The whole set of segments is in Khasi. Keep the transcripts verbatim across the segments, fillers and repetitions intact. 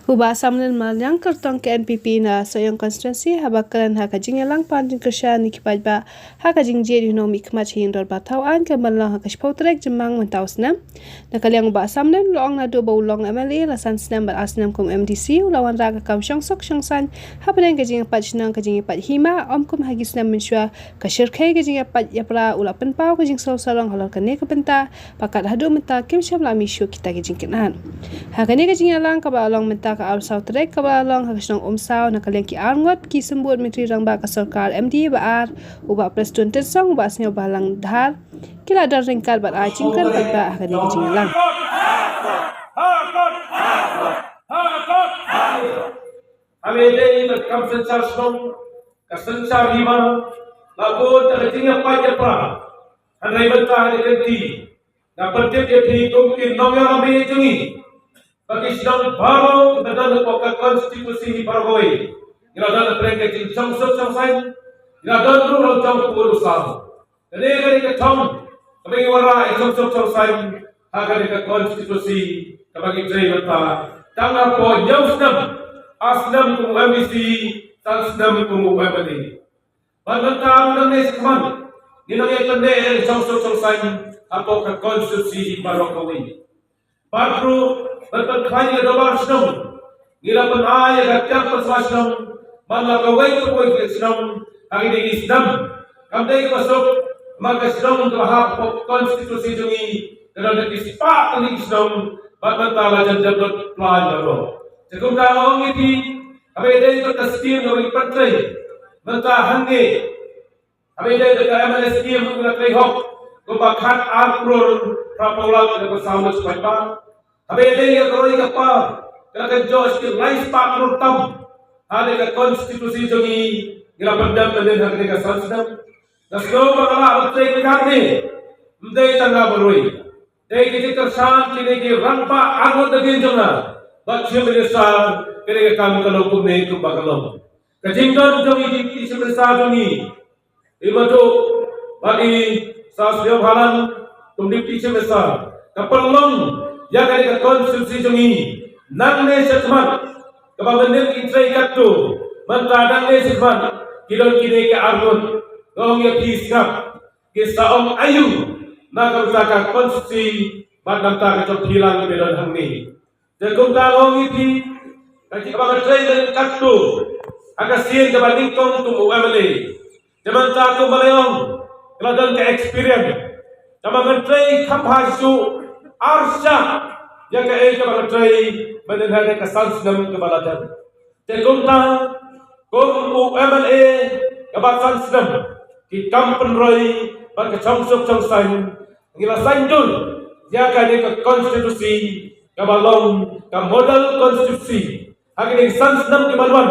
U Bah Samlin Marliang, kyrtong ka N P P na Sohiong Constituency, haba kren ha ka jingïalang pan jingkyrshan ïa ki paidbah ha ka jingjied ïa u nongmihkhmat ha ïing dorbar thaw aiñ kaba long ha ka shiphew tarik Jymmang mynta u snem. Na ka liang u Bah Samlin u la ong naduh ba u long M L A la san snem bad ar snem kum M D C u la wanrah ka kam shongsuk shongsaiñ hapdeng ka jingïapait shnong, ka jingïapait hima, ym kum ha ki snem mynshuwa, ka shyrkhei ka jingïapait ïapra u la pynpaw ka jingsngew sarong halor kane ka bynta, ba kat haduh mynta kim shym la mih shuh kita ki jingkynad. Ha kane ka jingïalang kaba long mynta ka arphew saw tarik kaba long ha ka shnong Umsaw, na ka liang ki arngut ki symbud myntri rangbah ka sorkar M D A ba ar, u Bah Prestone Tynsong, u Bah Sniawbhalang Dhar, ki la don ryngkat bad ai jingkren paidbah ha kane ka jingïalang. Haba ïadei bad ka kam synshar shnong, ka synshar hima, la bud da ka jingïapait ïapra. Hynrei mynta ha kane ka kynti, nga pyntip ïa phi kum ki nongïalam jong ngi, ba ki shnong baroh kiba don hapoh ka constituency hi baroh kawei, ngi la don hapdeng ka jingshongsuk shongsaiñ, ngi la don ruh la u jong u pud u saw. Kane ka dei ka thong kaba ngi wanrah ïa shongsuk shongsaiñ ha kane ka constituency kaba ngi trei mynta. Tang hapoh hynñiew snem, ar snem kum u M D C, san snem kum u M L A. Bad mynta ruh nangne shakhmat, ngi nang ïa kynduh ïa shongsuk shongsaiñ hapoh ka constituency hi baroh kawei. Bad ruh ban pynkhlaiñ ïa ka dorbar shnong, ngi la pynai ïa ka tiar pynsla shnong man la kawei ka kawei ka shnong ha kine ki snem. Kam dei kaba suk, namar ka shnong kaba hap hapoh constituency jong ngi ka don da ki spah tylli ki shnong, bad mynta la jan jan dot plan baroh. Te kumta nga ong ïa phi, haba ïadei bad ka skim kaba ngi pyntrei mynta hangne, haba ïadei da ka M L A scheme ruh ka la trei hok kumba khat ar klur phra phew lak da ka saw lak spah ba. Haba ïadei ïa ka roi ka par, ka la kynjoh shi lai spah klur tam ha kane ka constituency jong ngi, ngi la pyndep mynnin ha kane ka san snem. Nga sngew ba nga lah ban trei katne, ym dei tang nga baroh. Dei ki jingkyrshan kine ki rangbah arngut nadien jong nga bad Chief Minister, kane ka kam ka long kumne kumba ka long. Ka jingdon jong ngi ki Chief Minister jong ngi, i Madu bad i Sir Sniawbhalang kum Deputy Chief Minister, ka pynlong ïa kane ka constituency jong ngi nangne shakhmat, kaba mynnin ki trei katto, mynta nangne shakhmat ki don kine ki arngut. Nga ong ïa phi sngap, ki sa ong aiu na ka bynta ka constituency bad na ka bynta ka jong phi lang kiba don hangne. Te kumta nga ong ïa phi, ka jingkaba nga trei lem katto ha ka sien kaba nyngkong kum u M L A. Te mynta kumba la ong, ka la don ka experience kaba nga trei kham bha shuh, ar shah ïa kaei kaba nga trei mynta ha ka san snem kaba la dep. Te kumta kum u M L A kaba san snem, ki kam pynroi bad ka shongsuk shongsaiñ, ngi la saiñdur ïa kane ka constituency kaba long ka model constituency. Ha kine ki san snem kiban wan,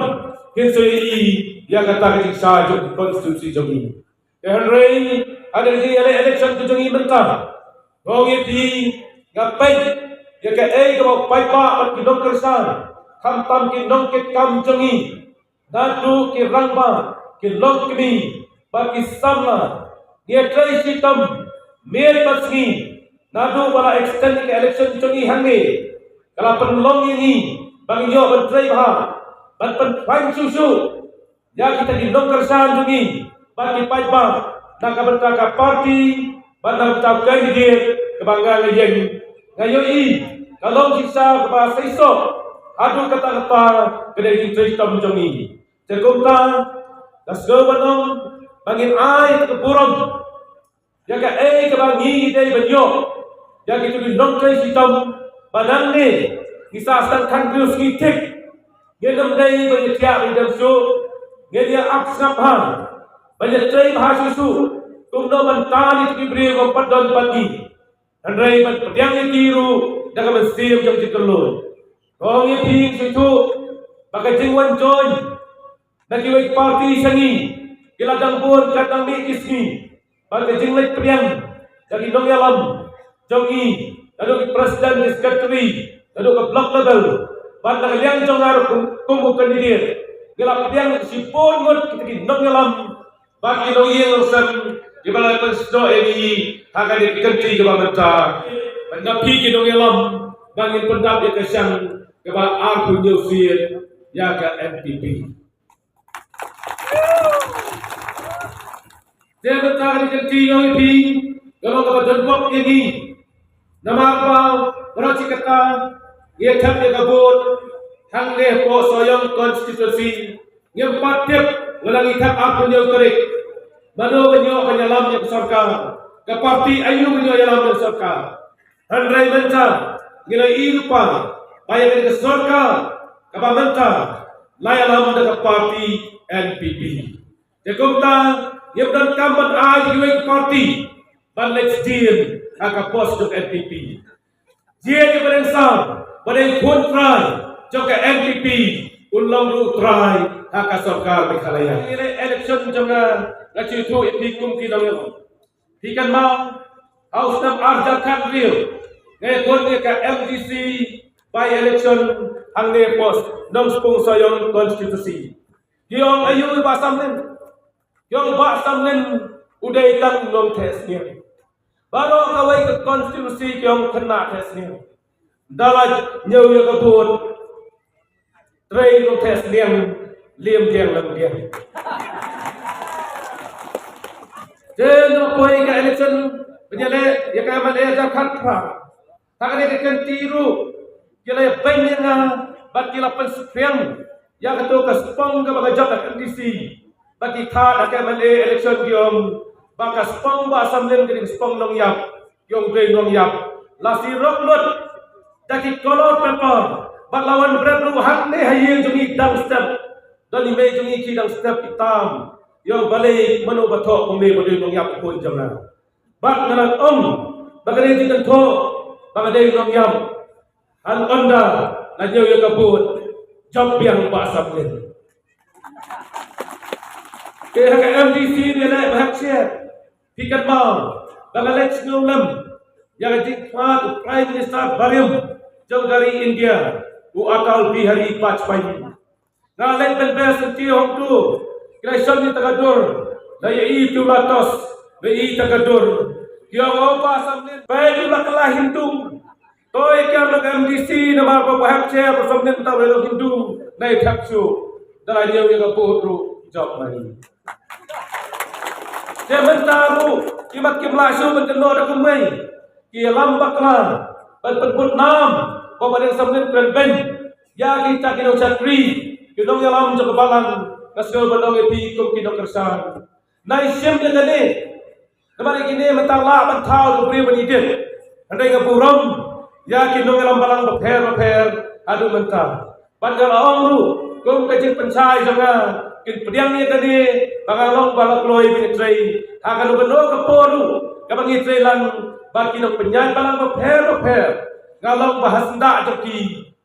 kin sa ïohi ïa kata ka jingshai jong ka constituency jong ngi. Te hynrei ha kane ka jingïaleh election ka jong ngi mynta, nga ong ïa phi, nga peit ïa kaei kaba u paidbah bad ki nongkyrshan, khamtam ki nongkitkam jong ngi, naduh ki rangbah, ki longkmie bad ki samla, ngi ïatrei shitom miet bad sngi naduh ba la extend ka election jong ngi hangne. Ka la pynlong ïa ngi ba ngin ïoh ban trei bha, ban pynkhlaiñ shuh shuh ïa kita ki nongkyrshan jong ngi bad ki paidbah na ka bynta ka party bad na ka bynta u candidate kaba nga nga ïeng. Nga ïohi ka long shisha kaba seisoh haduh katta katta ka dei ka jingtrei shitom jong ngi. Te kumta, nga sngew ban ong ba ngin ai ka burom ïa kaei kaba ngi ngi dei ban ïoh ïa kito ki nongtrei shitom, ba nangne ngi sa sdang khathynriew sngi thik. Ngin ym dei ban ïa thiah ban ïa dem shuh, ngin ïa ap sngap bha, ban ïa trei bha shuh shuh, kumno ban tan ïa kito ki briew ba pat don pat ngi. Hynrei ban pdiang ïa ki ruh da ka mynsiem jong ka jingkyrkhu. Nga ong ïa phi, sngewthuh ba ka jingwan join na kiwei ki party sha ngi ki la dang bun katba dang mih ki sngi. Bad ka jingleit pdiang da ki nongïalam jong ngi, naduh ki president, ki secretary, naduh ka block level, bad na ka liang jong nga ruh kum, kum u candidate, ngi la pdiang shibun ngut kita ki nongïalam. Bad ki nongïing longsem kiba la pynsnoh ïa ngi ha kane ka kynti kaba mynta. Bad na phi ki nongïalam, ba ngin pyndap ïa ka shnong kaba arphew hynñiew sien ïa ka N P P. Te mynta ka dei ka lynti ïa phi, ka long kaba don bok ïa ngi. Namar ba baroh shi katta ngi ïa thep ïa ka vote hangne hapoh Sohiong constituency. Ngim pat tip lada ngi thep arphew hynñiew tarik, mano ban ïoh ban ïalam ïa ka sorkar, ka party aïu ban ïoh ïalam ïa ka sorkar. Hynrei mynta ngi la ïohi lypa ba ïa ka sorkar kaba mynta la ïalam da ka party N P P. Te kumta ngim donkam ban ai ïa kiwei ki party ban leit sdien ha ka post jong N P P. Jia jong ka dang sam ba dei khun trai jong ka N P P un long ruh trai ha ka sorkar Meghalaya. Ïa ka election jong nga, nga shu ïathuh ïa phi kum ki nongïalam. Phi kynmaw, ha u snem ar hajar khathynriew nga ïakhun ïa ka M D C by election hangne post Nongspung Sohiong constituency. Ki ong aïu i Bah Samlin? Ki ong Bah Samlin u dei tang nongtheh sniang. Baroh kawei ka constituency ki ong khynnah theh sniang. Da la ñiew ïa ka vote, trei nongtheh sniang, liam diang lam diang. Te nga poi ka election ban ïaleh ïa ka M L A hajar khatphra. Ha kane ka kynti ruh ki la ïabeiñ ïa nga bad ki la pynskhem ïa kato ka spong kaba ka jop ha ka M D C. Bad ki thad ha ka M L A election ki ong ba ka spong Bah Samlin ka dei ka spong nongïap. Ki ong dei nongïap. La sirok lut da ki color paper bad la wan bret ruh hangne ha ïing jong ngi dang step. Don i mei jong ngi ki dang step ki tam. Ki ong balei mano ba thoh kumne ba dei nongïap, khun jong nga. Bad nga la ong ba ka dei jingkynthoh ba ka dei nongïap. Hynda la ñiew ïa ka vote, jop biang Bah Samlin. Te ha ka M D C ngi leh ba hap shet. Phi kynmaw ba nga leit sngewlem ïa ka jingkhlad u Prime Minister barim jong ka ri India, u Atal Bihari Vajpayee. Nga leit ban beh senti hangto, ki la shon ïa ta ka dur, la ïohi tu la tos, la ïohi ta ka dur. Ki ong, o Bah Samlin, peit tu la kylla Hindu. To ïa kiar na ka M D C namar ba ba hap shet Bah Samlin, ta ba long Hindu, nai thep shuh. Da la ñiew ïa ka vote ruh jop ma ngi. Te mynta ruh ki mat kim lah shuh ban kynnoh da kumwei. Ki ïalam bakla ban pynbud nam ba Bah Deng Samlin kren beiñ ïa kita ki nongshakri, ki nongïalam jong ka balang. Nga sngew ban ong ïa phi kum ki nongkyrshan, nai shim ïa kane. Namar ïa kine mynta lah ban thaw da u briew ban ïadit. Hynrei nga burom ïa ki nongïalam balang bapher bapher haduh mynta. Bad nga la ong ruh kum ka jingpynshai jong nga, kin pdiang ïa kane ba nga long ba la kloi ban ïatrei ha kano kano ka por ruh kaba ngi trei lang bad ki nongpynïaid balang bapher bapher. Nga long ba ha syndah jong ki.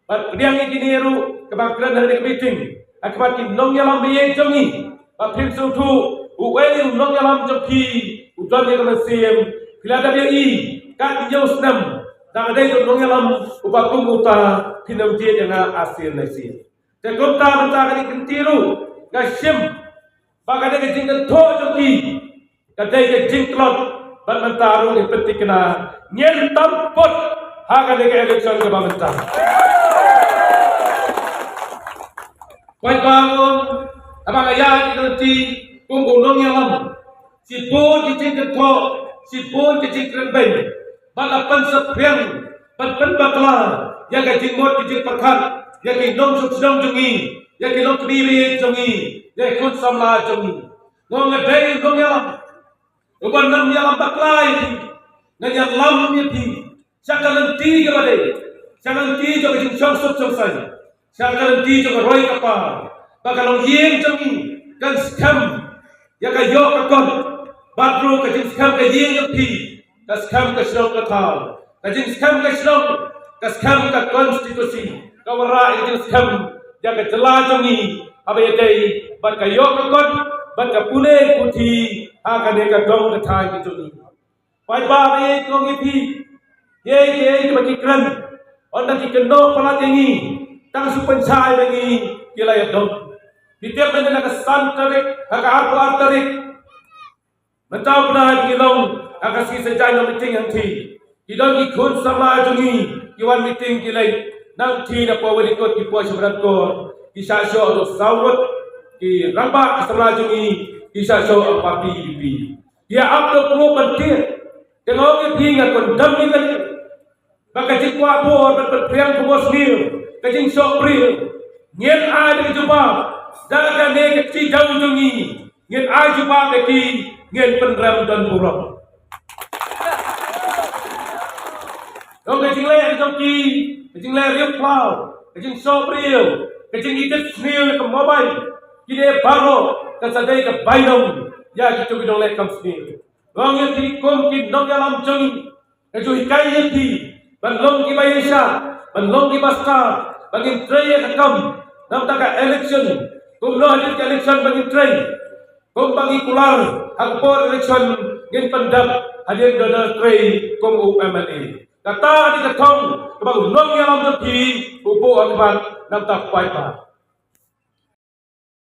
Bad pdiang ïa kine ruh kaba kren ha kane ka meeting ha khmat ki nongïalam ba ïeit jong ngi, ba phin sngewthuh uei u nongïalam jong phi u don ïa ka mynsiem. Phi la dep ïohi katto katne snem da ka dei u nongïalam uba kum uta, phin ym jied ïa nga arsien arsien. Te kumta mynta kane ka kynti ruh nga shim ba kane ka jingkynthoh jong ki ka dei ka jingtlot, bad mynta ruh ngin pynthikna, ngin tam vote ha kane ka election kaba mynta. Paidbah, haba nga ïaid ïa ka lynti kum u nongïalam, shibun ki jingkynthoh, shibun ki jingkren beiñ, bad la pynsaphriang, bad pynbakla ïa ka jingmut ka jingpyrkhat ïa ki nongshong shnong jong ngi, ïa ki longkmie jong ngi, ïa ki khun samla jong ngi. Nga ong nga dei u nongïalam uban ym ïalam bakla ïa phi. Ngan ïalam ïa phi sha ka lynti kaba dei, sha ka lynti jong ka jingshong suk shong saiñ, sha ka lynti jong ka roi ka par, ba ka longïing jong ngi kan skhem ïa ka ïoh ka kot, bad ruh ka jingskhem ka ïing jong phi ka skhem ka shnong ka thaw, ka jingskhem ka shnong ka skhem ka constituency, ka wanrah ïa ka jingskhem ïa ka jylla jong ngi haba ïadei bad ka ïoh ka kot bad ka pule puthi ha kane ka dong ka thaiñ ka jong ngi. Paidbah ba ïeit, nga ong ïa phi, kiei kiei kiba ki kren, ynda ki kynnoh palat ïa ngi, tang shu pynshai ba ngi ki la ïadon. Phi tip mynta na ka san tarik ha ka arphew ar tarik, mynta u bnai ngi long ha ka sngi Saitjaiñ long meeting hangtei. Ki don ki khun samla jong ngi ki wan meeting ki leit. Nangta na poi Wahadingkut ki poi sha Badankor, ki shah shoh haduh saw ngut ki rangbah ki samla jong ngi, ki shah shoh ha party U D P. Ki ap da u kmut ban thied. Te nga ong ïa phi, nga condemn ïa kane. Ba ka jingkwah bor ban pynpriang ka mosniew, ka jingshoh briew, ngin ai da ka jubab. Da kane ka kti jong ngi, ngin ai jubab ïa ki, ngin pynrem don burom. Ong ka jingleh jong ki, ka jingleh riewphlaw, ka jingshoh briew, ka jingïadit sniew ïa ka mobile, kine baroh kan sa dei ka bainong ïa kito ki nongleh kam sniew. Ong ïa ki kum ki nongïalam jong ngi, nga ju hikai ïa phi ban long kiba ïaishah, ban long kiba stad, ban ngin trei ïa ka kam na bynta ka election. Kumno hadien ka election ban ngin trei. Kumba ngi kular ha ka por election, ngin pyndep hadien ba da trei kum u M L A. Kata ka dei ka thong kaba u nongïalam jong phi u buh ha khmat na bynta u paidbah.